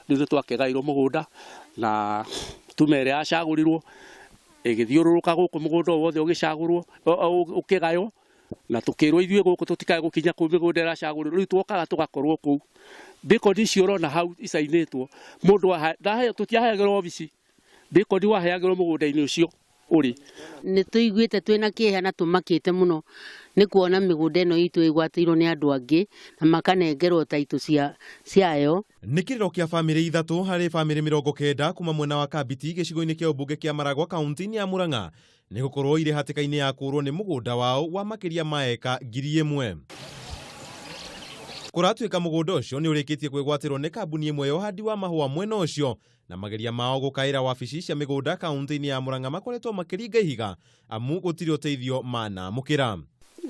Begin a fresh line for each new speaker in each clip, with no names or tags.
Rĩu nĩ twakĩgairwo mũgũnda na tume ĩrĩa yacagũrirwo ĩgĩthiũrũrũka gũkũ mũgũnda o wothe ũgĩcagũrwo, ũkĩgaywo, na tũkĩrwo ithuĩ gũkũ tũtikae gũkinya kũu mĩgũnda ĩracagũrĩrwo. Rĩu twokaga tũgakorwo kũu mbĩkoni icio ũrona hau icainĩtwo mũndũ tũtiaheagĩrwo obici, mbĩkoni waheagĩrwo mũgũnda-inĩ ũcio ũrĩ.
Nĩ tũiguĩte twĩna kĩeha na tũmakĩte mũno nĩ kuona mĩgũnda ĩno itũ ĩgwatĩirwo nĩ andũ angĩ na makanengerwo taitũ ciayo.
Nĩ kĩrĩro kĩa bamĩrĩ 3 harĩ bamĩrĩ 90 kuma mwena wa Kambiti gĩcigo-inĩ kĩa ũmbunge kĩa Maragwa kaunti-inĩ ya Murang'a nĩ gũkorwo irĩ hatĩka-inĩ ya kũũrwo nĩ mũgũnda wao wa makĩria ma eka 1000. Kũratuĩka mũgũnda ũcio nĩ ũrĩkĩtie kwĩgwatĩrwo nĩ kambuni ĩmwe ya ũhandi wa mahũa mwena ũcio, na mageria mao gũkaĩra wabici cia mĩgũnda kaunti-inĩ ya Murang'a makoretwo makĩringa ihiga amu gũtirĩ ũteithio manamũkĩra.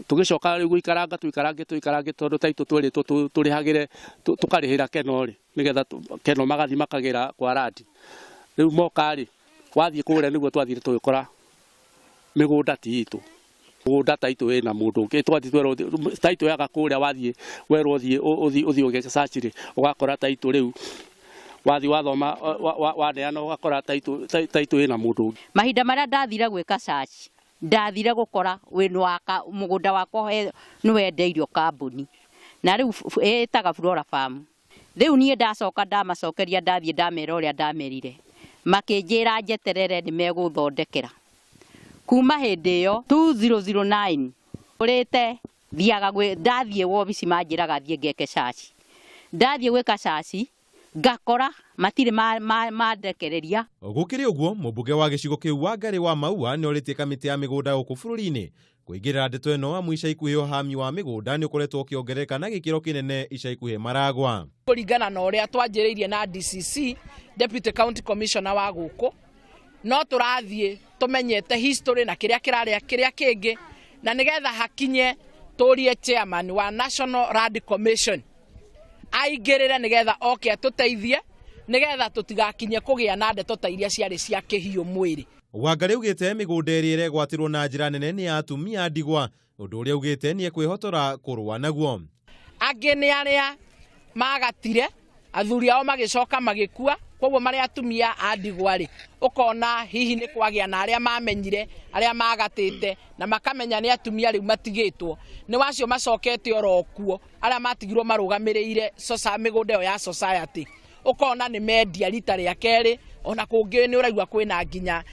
Tũgĩcoka rĩu gũikaranga tũikarange tũikarange tondũ taitũ twerĩtwo tũrĩhagĩre tũkarĩhĩra keno rĩ, nĩgetha keno magathiĩ makagĩra kwa randi. Rĩu moka rĩ, wathiĩ kũrĩa nĩguo twathire tũgĩkora mĩgũnda ti itũ. Mũgũnda taitũ wĩna mũndũ ũngĩ, twathiĩ twerwo taitũ yaga kũrĩa, wathiĩ werwo ũthiĩ ũthiĩ ũgeke search rĩ, ũgakora taitũ rĩu wathiĩ wathoma waneana ũgakora taitũ wĩna mũndũ ũngĩ.
Mahinda marĩa ndathire gwĩka search, ndathire gũkora wĩna waka mũgũnda wakwa nĩ wendeirio kambuni na rĩu ĩtaga Flora Farm. Rĩu niĩ ndacoka ndamacokeria, ndathiĩ ndamera ũrĩa ndamerire, makĩnjĩra njeterere nĩ megũthondekera. Kuma hĩndĩ ĩyo 2009 ũrĩte thiaga ndathiĩ wobici manjĩraga thiĩ ngeke search. Ndathiĩ gwĩka search ngakora matirĩ mandekereria.
Gũkĩrĩ ũguo, mũmbunge wa gĩcigo kĩu Wangarĩ wa Maua nĩ orĩtie kamĩtĩ ya mĩgũnda gũkũ bũrũri-inĩ kũingĩrĩra ndeto ĩno amu ica ikuhĩ ũhami wa mĩgũnda nĩ ũkoretwo ũkĩongerereka na gĩkĩro kĩnene ica ikuhĩ Maragwa.
Kũringana na ũrĩa twanjĩrĩirie na DCC, Deputy County Commissioner wa gũkũ, no tũrathiĩ tũmenyete history na kĩrĩa kĩrarĩa kĩrĩa kĩngĩ, na nĩgetha hakinye tũrie chairman wa National Land Commission aingĩrĩre nĩgetha oke atũteithie nĩgetha tũtigakinye kũgĩa na ndeto ta iria ciarĩ cia kĩhiũ mwĩrĩ.
Wangarĩ augĩte mĩgũnda ĩrĩa ĩregwatĩrwo na njĩra nene nĩ ya atumia ndigwa, ũndũ ũrĩa augĩte nĩ ekwĩhotora kũrũa naguo.
Angĩ nĩ arĩa magatire athuri ao magĩcoka magĩkua, koguo marĩ atumia a ndigwa rĩ, ũkona hihi nĩ kwagĩa na arĩa mamenyire arĩa magatĩte na makamenya nĩ atumia rĩu matigĩtwo, nĩ wacio macokete oro kuo arĩa matigirwo marũgamĩrĩire mĩgũnda ĩyo ya society, ũkona nĩ mendia rita rĩa kerĩ, ona kũngĩ nĩ ũraigua kwĩna nginya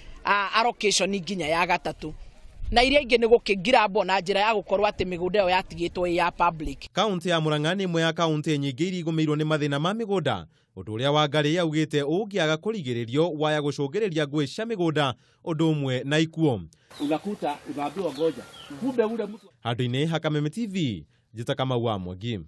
allocation nginya ya gatatũ, na iria ingĩ nĩ gũkĩngirambwo na njĩra ya gũkorwo atĩ mĩgũnda ĩyo yatigĩtwo ĩ ya public.
Kaunti ya Murang'a nĩ ĩmwe ya kaunti nyingĩ iria igũmĩirwo nĩ mathĩna ma mĩgũnda, ũndũ ũrĩa Wangarĩ augĩte ũngĩaga kũrigĩrĩrio waya gũcũngĩrĩria ngũĩ cia mĩgũnda ũndũ ũmwe na ikuũ.
Unakuta unaambiwa ngoja, kumbe ule mtu
Handũ-inĩ ha Kameme TV, njĩta Kamau wa Mwangi.